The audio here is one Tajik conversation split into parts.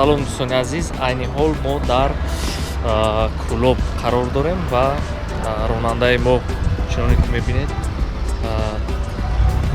Салом, дӯстони азиз, айни ҳол мо дар Кӯлоб қарор дорем ва ронандаи мо, чуноне ки мебинед,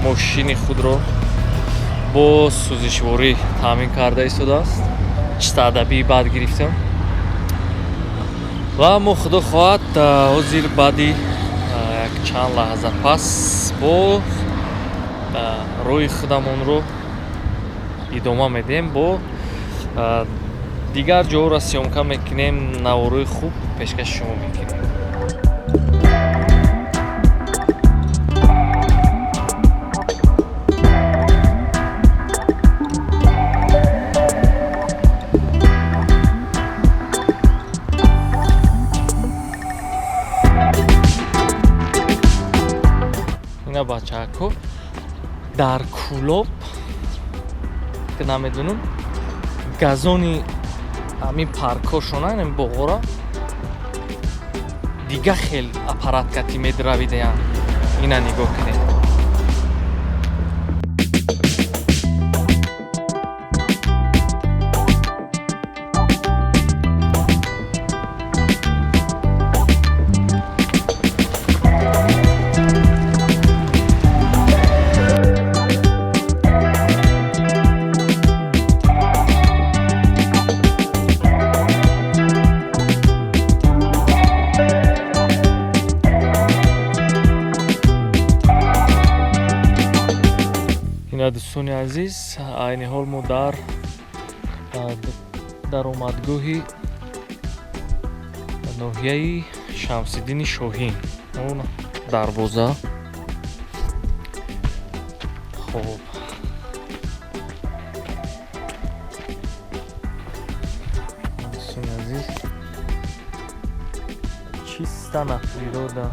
мошини худро бо сӯзишворӣ таъмин карда истодааст. Чиста адабии баъд гирифтем ва мо, худо хоҳад, ҳозир баъди як чанд лаҳза пас бо роҳи худамонро идома медиҳем, бо дигар ҷоҳоро съёмка мекунем, наворои хуб пешкаши шумо мекунем. Ина, бачаҳако, дар Кӯлоб намедонам, газони ҳамин паркҳошона, ин боғора дига хел аппарат кати медравидаям. Ина нигоҳ кунед. Ина, дӯстони азиз, айни ҳол мо дар даромадгоҳи ноҳияи Шамсиддини Шоҳин, он дарвоза. Хоб, дӯстони азиз, чиста на природа.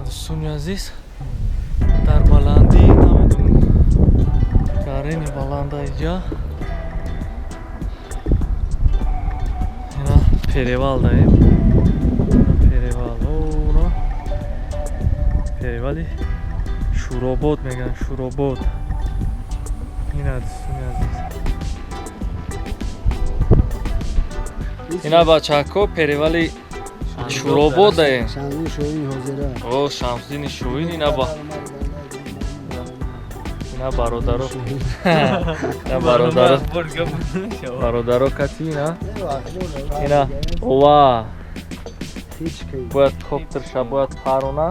Дӯстони азиз, дар баландӣ, намедонам, гарени баланда иҷа, ина перевал даем, перевал, ора перевали Шӯробод мегӯянд, Шӯробод. Ина, дӯстони азиз, ина, бачаҳако, перевали Шӯробод даем. Шамсиддини Шоҳин ҳозира. О, Шамсиддини Шоҳин, ина ба ина бародаро, ина бародаро, бародаро кати, ина, ина ова бояд коптерша бояд парона,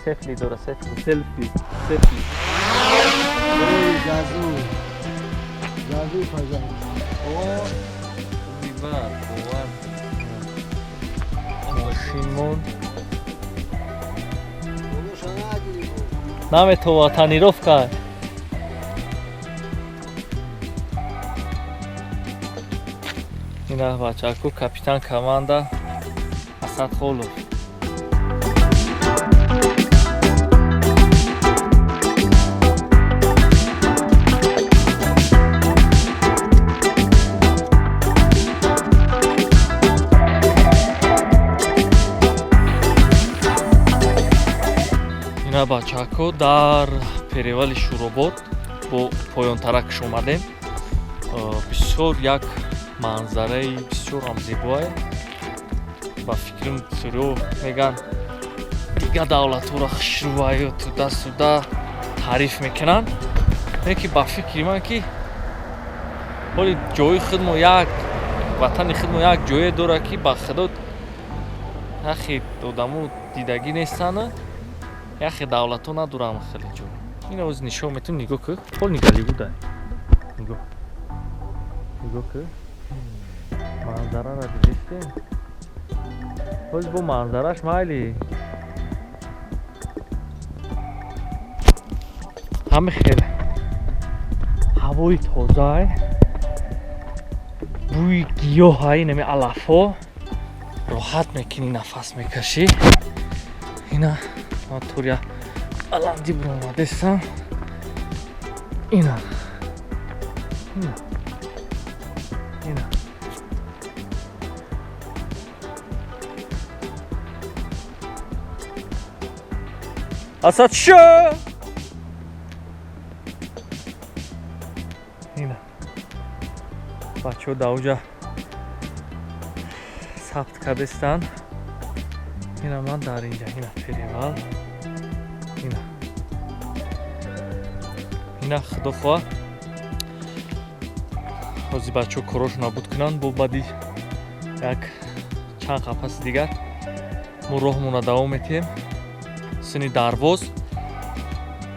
сефли дора, сефли. Селфи, селфи. Газу газу пазан. Бовар, мошинмон наметова, тонировка. Ина, бачаку, капитан команда Асад Холов. Ина, бачаҳако, дар перевали Шӯробод бо поёнтаракш омадем. Бисёр як манзараи бисёрам зебое. Ба фикрам, бисёриҳо мегӯянд, дига давлатҳоро хушрӯваю туда суда таъриф мекунанд, лекин ба фикри ман, ки ҳоли ҷои худмо, як ватани худмо як ҷое дорад, ки ба худо яхе одамо дидагӣ нестанд, яхе давлатҳо надоранд хеле ҷо. Ина оз нишон метум, нигоҳ ку, ҳол Голливуда, нигоҳ, нигоҳ ку, манзараро дидистем. Ҳоз бо манзараш майли. Ҳами хел ҳавои тозае, бӯи гиёҳай, инами алафҳо, роҳат мекунӣ, нафас мекашӣ. Ина ман туря баландӣ буромадестам. Ина ина ина Асад шо! Ина бачаҳо дар сабт кардестанд. Ина ман дар инҷа, ина перевал, ина ина. Худо хоҳа, ҳозир бачаҳо корошон набуд кунанд, бо баъди як чанд қафаси дигар мо роҳмонро давом метиҳем сини Дарвоз.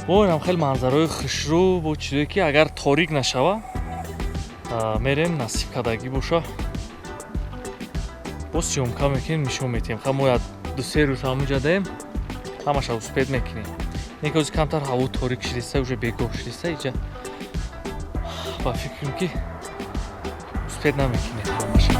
Бо инам хеле манзараҳои хушрӯ, бо чизое ки агар торик нашава мерем, насиб кардагӣ боша, бо съёмка мекунем, нишон метиҳем. Ха, мо як 2-3 рӯз ҳамунҷа даем, ҳамаша успеть мекунем. Не ки ҳозир камтар ҳаво торик шидиста, уже бегоҳ шидиста, иҷа ба фикрам ки успеть намекунем ҳамаша.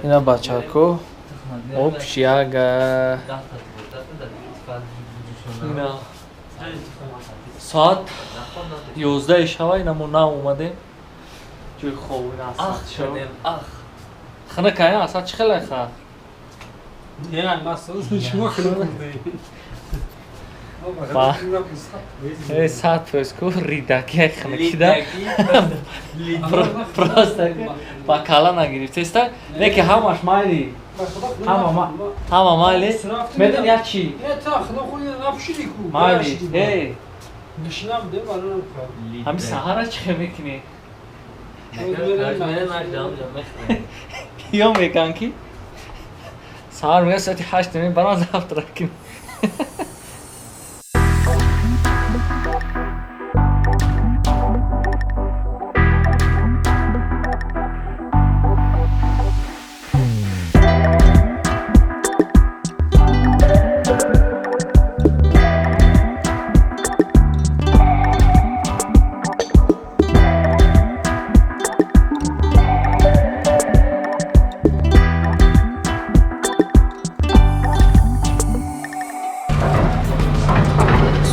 Ина бачако, общага. Ина соат 11 шава, ина мо нав омадем. Ҷои хоб ина асад шав. Ах. Хина кай асад чӣ хелай ха? Не, шумо хина. Ба. 100% ку ридаки хинакида. Просто ба кала нагирифтеста. Не ки ҳамаш майли. Ҳама майли. Медон як чӣ? Майли. Эй. Ҳами саҳара чӣ хел мекунӣ? Ё меган ки саҳар мега соати 8 мебарам завтрак кунӣ.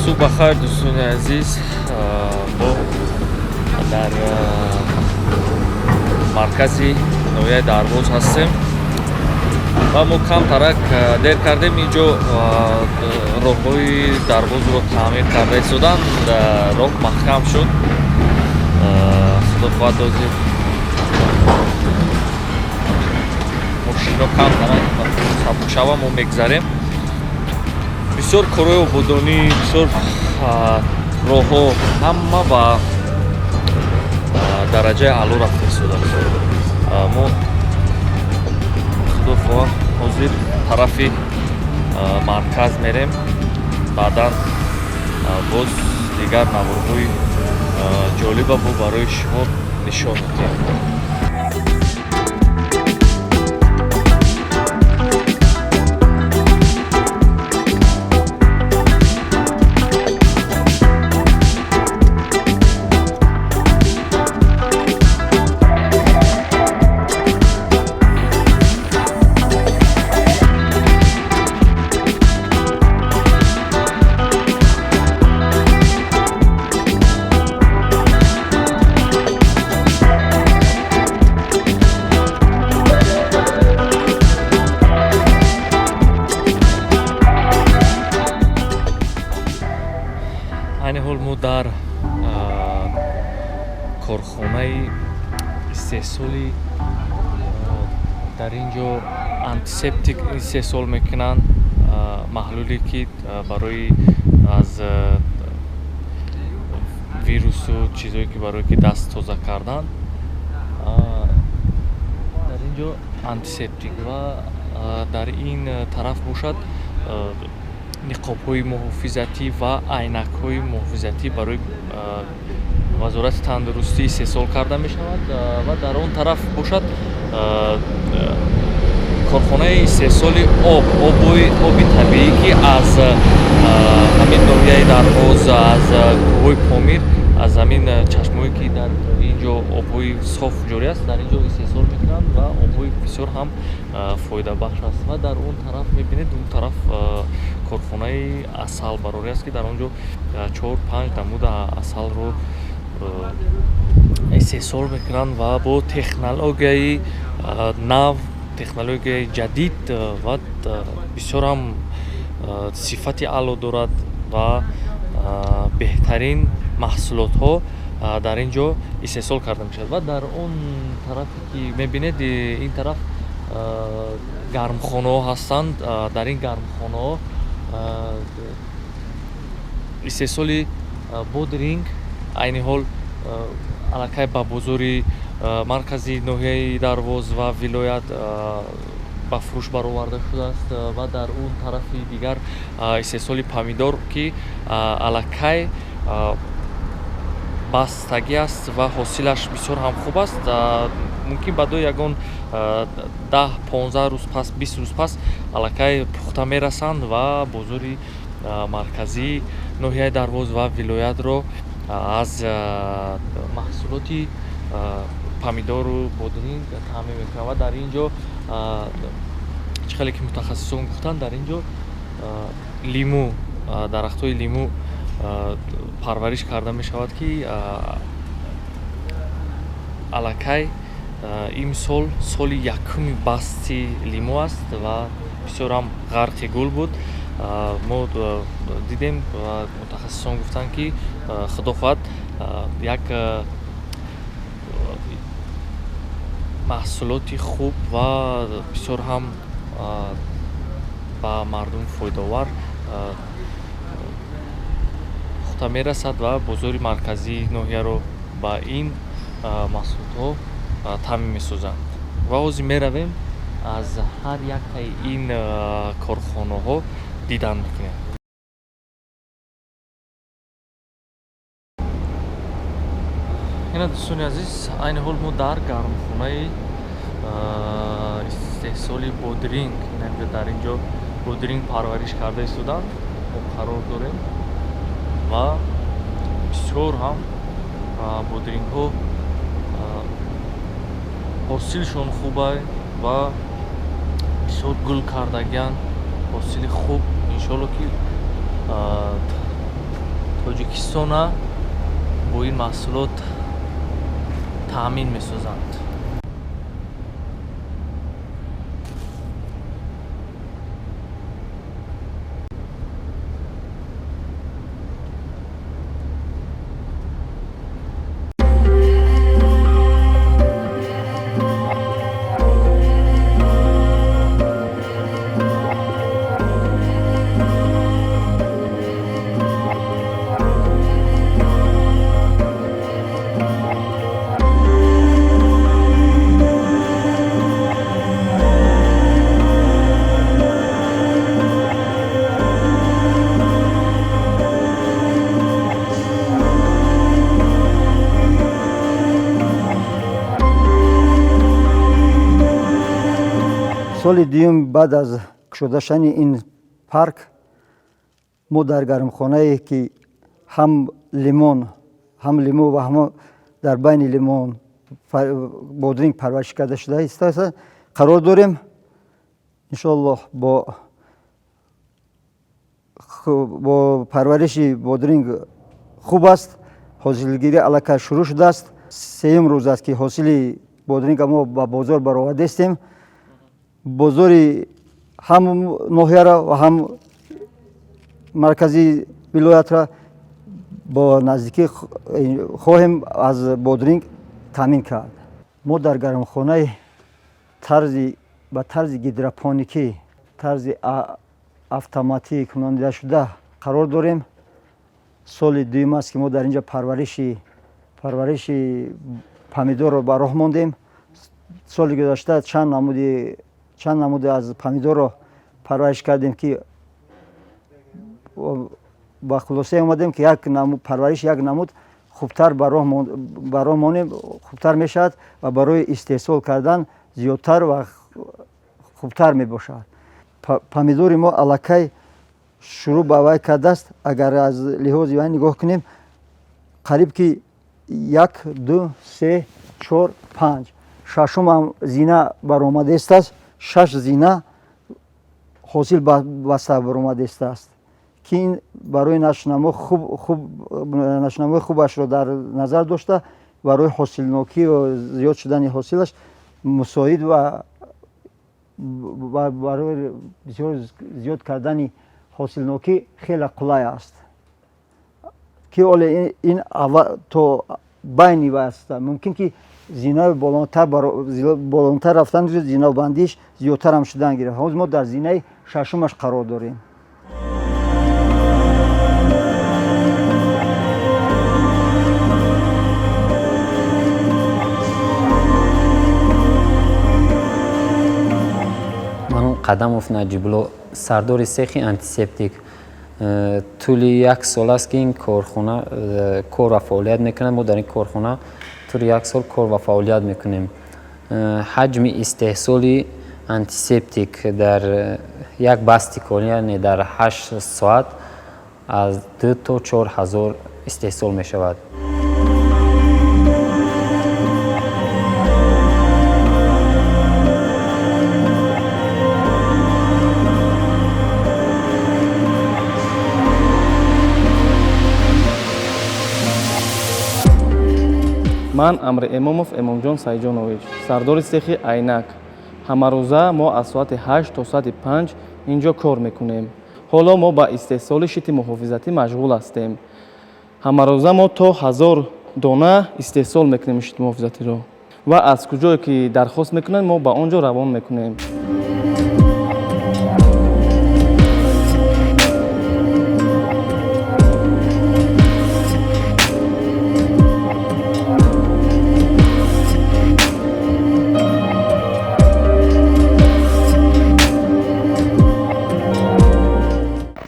Субҳ бахайр, дӯстони азиз. Мо дар маркази ноҳияи Дарвоз ҳастем ва мо камтарак дер кардем. Инҷо роҳҳои Дарвозро таъмир карда истоданд, роҳ маҳкам шуд. Худо хоҳад, ҳозир мошино камтарак сабук шава, мо мегзарем. Бисёр корҳои ободонӣ, бисёр роҳҳо ҳама ба дараҷаи аъло рафта истодааст. Мо, худо хоҳад, ҳозир тарафи марказ мерем, баъдан боз дигар наворҳои ҷолиба бо барои шумо нишон медиҳем. Айни ҳол мо дар корхонаи истеҳсоли, дар ин ҷо антисептик истеҳсол мекунанд, маҳлуле ки барои аз вирусу чизое ки барое ки даст тоза кардан, дар ин ҷо антисептик ва дар ин тараф бошад ниқобҳои муҳофизатӣ ва айнакҳои муҳофизатӣ барои вазорати тандурустӣ истеҳсол карда мешавад ва дар он тараф бошад корхонаи истеҳсоли об, оби табиӣ, ки аз ҳамин ноҳияи Дарвоз, аз кӯҳҳои Помир, аз ҳамин чашмаҳое ки дар ин ҷо обҳои соф ҷорӣ аст, дар ин ҷо истеҳсол мекунанд ва обҳои бисёр ҳам фоидабахш аст. Ва дар он тараф мебинед, он тараф корхонаи асалбарорӣ аст, ки дар он ҷо 4-5 намуда асалро истеҳсол мекунанд ва бо технологияи нав, технологияи ҷадид ва бисёр ҳам сифати аъло дорад ва беҳтарин маҳсулотҳо дар ин ҷо истеҳсол карда мешавад. Ва дар он тарафе ки мебинед, ин тараф гармхонаҳо ҳастанд. Дар ин гармхонаҳо истеҳсоли бодринг айни ҳол аллакай ба бозори маркази ноҳияи Дарвоз ва вилоят ба фурӯш бароварда шудааст. Ва дар он тарафи дигар истеҳсоли помидор, ки аллакай бастагӣ аст ва ҳосилаш бисёр ҳам хуб аст. Мумкин баъдо ягон 10-15 рӯз пас, 20 рӯз пас аллакай пухта мерасанд ва бозори марказии ноҳияи Дарвоз ва вилоятро аз маҳсулоти помидору бодринг таъмин мекунанд. Ва дар ин ҷо, чӣ хеле ки мутахассисон гуфтанд, дар ин ҷо лимӯ, дарахтҳои лимӯ парвариш карда мешавад, ки аллакай имсол соли якуми басти лимӯ аст ва бисёр ҳам ғарқи гул буд. Мо дидем ва мутахассисон гуфтанд, ки худо хоҳад, як маҳсулоти хуб ва бисёр ҳам ба мардум фоидаовар пухта мерасад ва бозори марказии ноҳияро ба ин маҳсулотҳо таъмин месозанд. Ва ҳозир меравем, аз ҳар яктаи ин корхонаҳо дидан мекунем. Ина, дӯстони азиз, айни ҳол мо дар гармхонаи истеҳсоли бодринг, дар ин ҷо бодринг парвариш карда истоданд, мо қарор дорем ва бисёр ҳам бодрингҳо ҳосилшон хубай ва бисёр гул кардагиянд, ҳосили хуб. Иншоалло, ки Тоҷикистона бо ин маҳсулот таъмин месозанд. Соли дуюм баъд аз кушода шудани ин парк мо дар гармхонае, ки ҳам лимон, ҳам лимӯ ва ҳам дар байни лимон бодринг парвариш карда шуда истода қарор дорем. Иншоаллоҳ, бо парвариши бодринг хуб аст. Ҳосилгирӣ аллакай шурӯъ шудааст. Сеюм рӯз аст, ки ҳосили бодринга мо ба бозор баровардастем. Бозори ҳам ноҳияро ва ҳам маркази вилоятро бо наздикӣ хоҳем аз бодринг таъмин кард. Мо дар гармхонаи ба тарзи гидропоникӣ, тарзи автоматӣ кунонидашуда қарор дорем. Соли дуюм аст, ки мо дар инҷа парвариши помидорро ба роҳ мондем. Соли гузашта чанд намуди аз помидорро парвариш кардем, ки ба хулосае омадем, ки як парвариш як намуд хубтар ба роҳ монем, хубтар мешавад ва барои истеҳсол кардан зиёдтар ва хубтар мебошад. Помидори мо аллакай шурӯъ ба вай кардааст. Агар аз лиҳози вай нигоҳ кунем, қариб ки як, ду, се, чор, панҷ, шашум ҳам зина баромадааст. Шаш зина ҳосил баста баромадааст, ки ин барои нашъунамо хуб, нашъунамои хубашро дар назар дошта, барои ҳосилнокӣ ва зиёд шудани ҳосилаш мусоид ва барои бисёр зиёд кардани ҳосилнокӣ хеле қулай аст, ки оле ин то байни аст, мумкин ки зинаи болонтар рафтан, зинабандиш зиёдтарам шудан гирифт. Ҳозир мо дар зинаи шашумаш қарор дорем. Ман Қадамов Наҷибулло, сардори сехи антисептик. Тӯли як сол аст, ки ин корхона кор ва фаъолият мекунад. Мо дар ин корхона тӯли як сол кор ва фаъолият мекунем. Ҳаҷми истеҳсоли антисептик дар як басти корӣ, яъне дар 8 соат, аз 2 то 4 ҳазор истеҳсол мешавад. Ман Амри Эмомов Эмомҷон Сайҷонович, сардори сехи айнак. Ҳамарӯза мо аз соати 8 то соати 5 ин ҷо кор мекунем. Ҳоло мо ба истеҳсоли щити муҳофизатӣ машғул ҳастем. Ҳамарӯза мо то 1000 дона истеҳсол мекунем щити муҳофизатиро ва аз куҷое ки дархост мекунанд, мо ба он ҷо равон мекунем.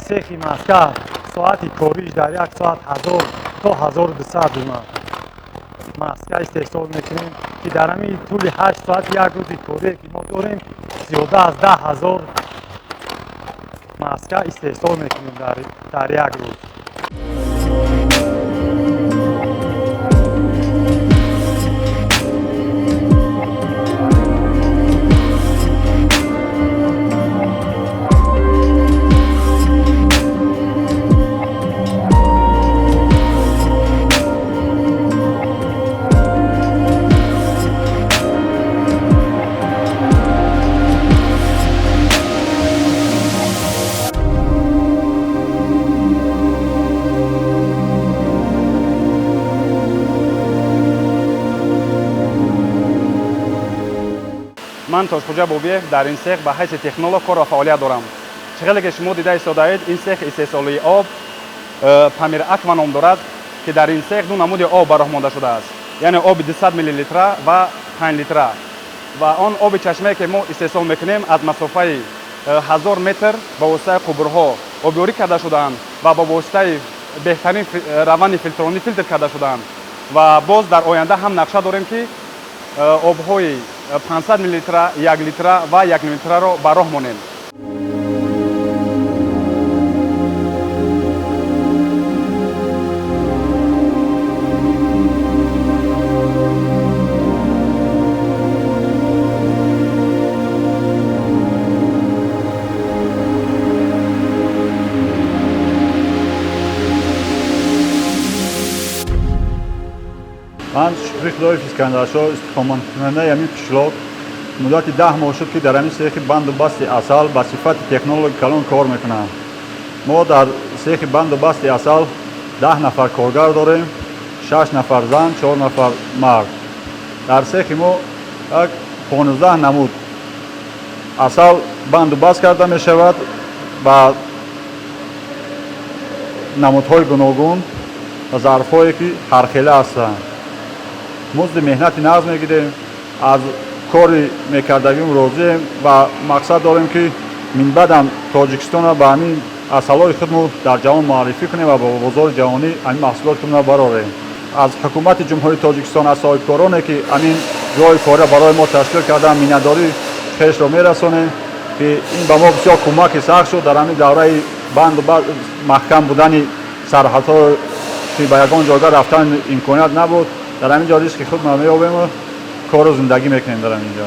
Цехи маска соати кориш дар як соат 1000 то 1200 дона маска истеҳсол мекунем, ки дар ҳамин тӯли 8 соат як рӯзи корие, ки мо дорем, зиёда аз 10 000 маска истеҳсол мекунем дар як рӯз. Ман Тошхуҷа Бобиев дар ин сех ба ҳайси технолог кор ва фаъолият дорам. Чӣ хеле ки шумо дида истодаед, ин сех истеҳсолии об Памир Аква ном дорад, ки дар ин сех ду намуди об ба роҳ монда шудааст, яъне оби 200 миллилитра ва 5 литра. Ва он оби чашмае ки мо истеҳсол мекунем, аз масофаи 1000 метр ба воситаи қубурҳо обёрӣ карда шудаанд ва ба воситаи беҳтарин раванди филтронӣ филтр карда шудаанд. Ва боз дар оянда ҳам нақша дорем, ки обҳои 500 миллилитра, 1 литра ва 1 литраро ба роҳ монем. Ман Шукри Худоев Искандаршоҳ, истиқоматкунандаи ҳамин қишлоқ. Муддати 10 моҳ шуд, ки дар ҳамин сехи банду басти асал ба сифати технологи калон кор мекунам. Мо дар сехи банду басти асал 10 нафар коргар дорем, 6 нафар зан, 4 нафар мард. Дар сехи мо як 15 намуд асал банду баст карда мешавад ба намудҳои гуногун ва зарфҳое, ки ҳархела ҳастанд. Музди меҳнати нағз мегирем, аз кори мекардагим розием ва мақсад дорем, ки минбаъдам Тоҷикистонро ба ҳамин асалҳои худмо дар ҷаҳон муаррифӣ кунем ва ба бозори ҷаҳонӣ ҳамин маҳсулоти худро барорем. Аз ҳукумати Ҷумҳурии Тоҷикистон, аз соҳибкороне, ки ҳамин ҷои корро барои мо ташкил карданд, миннатдории хешро мерасонем, ки ин ба мо бисёр кӯмаки сахт шуд дар ҳамин давраи банду маҳкам будани сарҳадҳо, ки ба ягон ҷойгоҳ рафтан имконият набуд. Дар ҳамин ҷо ризқи худро меёбему кору зиндагӣ мекунем дар ҳамин ҷо.